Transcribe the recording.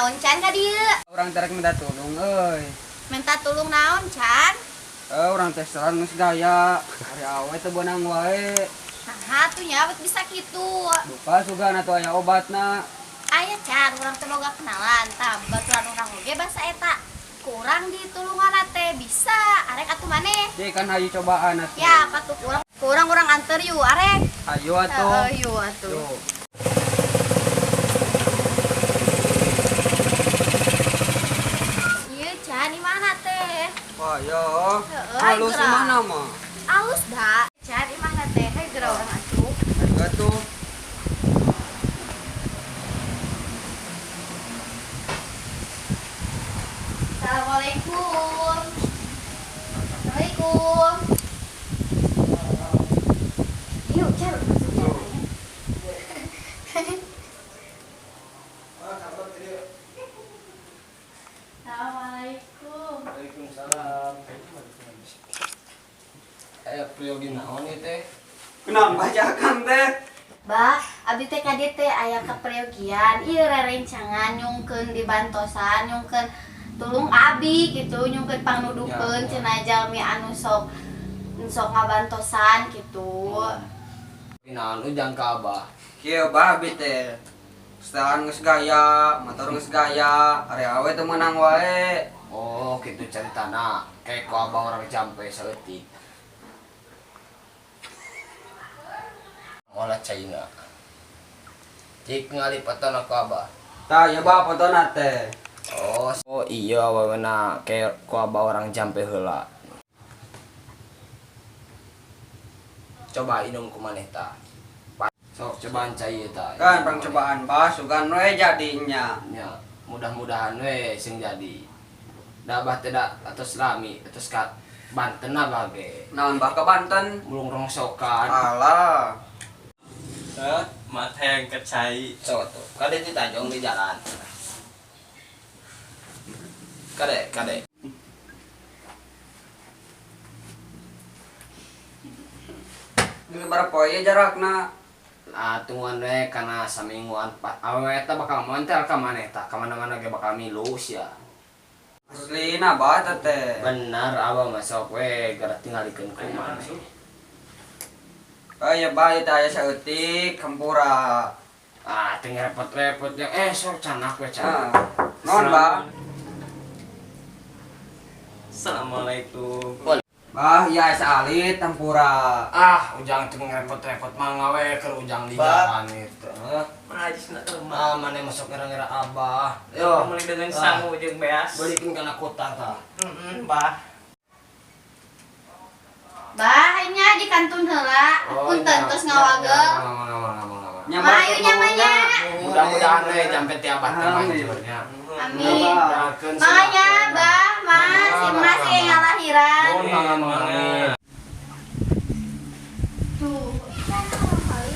Naon Can ka dieu? Urang teh rek minta tulung euy. Minta tulung naon Can? Eh, urang teh setelan geus gaya, ari awe teu beunang wae. Nah, tuh nya awet bisa kitu. Duka sugan atuh aya obatna. Aya Can, urang teh boga kenalan, tah baturan urang oge basa eta. Kurang ditulungan teh bisa, arek atuh maneh. Cik kan hayu cobaan atuh. Ya, patuh kurang kurang urang anter yuk, arek. Hayu atuh. Heeh, yuk atuh. Tuh. Iya, Can, di mana teh? Wah, yo. Heeh, Halus geura. imahna mah. Alus da. Can, di mana teh? Hei, geura urang atuh. Hayu atuh. Assalamualaikum. Assalamualaikum. Yuk, Can, masuk Can. Assalamualaikum. Waalaikumsalam. Eh, priyogi naon ieu teh? Kunaon bacakan teh? Bah, abdi teh ka dieu teh aya kaperyogian, ieu rerencangan nyungkeun dibantosan, nyungkeun tulung abi gitu, nyungkeun pangnuduhkeun Ya, ya. cenah jalmi anu sok sok ngabantosan gitu. Naon ujang ka abah? Kieu bah abi teh. Setelan geus gaya, motor geus gaya, ari awe teu meunang wae. Oh, kitu caritana. Kayak ku abah orang jampe saeutik. Olah caina. Cik ngalipatan aku abah. Tah, ieu bah fotona teh. Oh, oh iya awewena kayak ku abah orang jampe heula. Coba inum ku maneh tah. Sok cobaan cai ieu tah. Kan pang cobaan bah sugan we jadinya. Ya, mudah-mudahan we sing jadi. Da abah teh da atos lami, atos ka Banten abah ge. Naon bah ke Banten? Mulung rongsokan. Alah. Hah? Mata yang kecai. Sok tuh. Kade di Tanjung di jalan. Kade, kade. Geus berapa poe jarakna? Ah, tungguan we kana samingguan awewe eta bakal montel ka maneh tah, ka mana-mana ge bakal milu sia. Aslina bah eta teh. Bener abah mah sok we geura tingalikeun ku maneh. Oh iya bah ieu teh aya saeutik hampura. Ah, teu ngerepot-repot ya. Eh, sok canak we Ah. canak. Naon bah? Assalamualaikum. Bah, ieu aya saalit hampura. Ah, ujang teu ngerepot-repot mangga we keur ujang di Bah. jalan itu. Hah? Najis nak lemah. Ah, maneh masuk ngira-ngira abah. Yo, Mulai dengan Ah. sangu jeung beas. Balikin kana kota tah. Heeh, bah. Bah, nya di kantun heula. Punten iya. tos ngawagel. Ngawagel. Nya Mayu nya mah nya. Mudah-mudahan we jampe ti abah teh Amin. manjurnya. Amin. Doakeun Makanya, silakeun. Bah, Mas, Mas yang ngalahiran. Nuhun, mangga, mangga. Tuh, kan orang kali.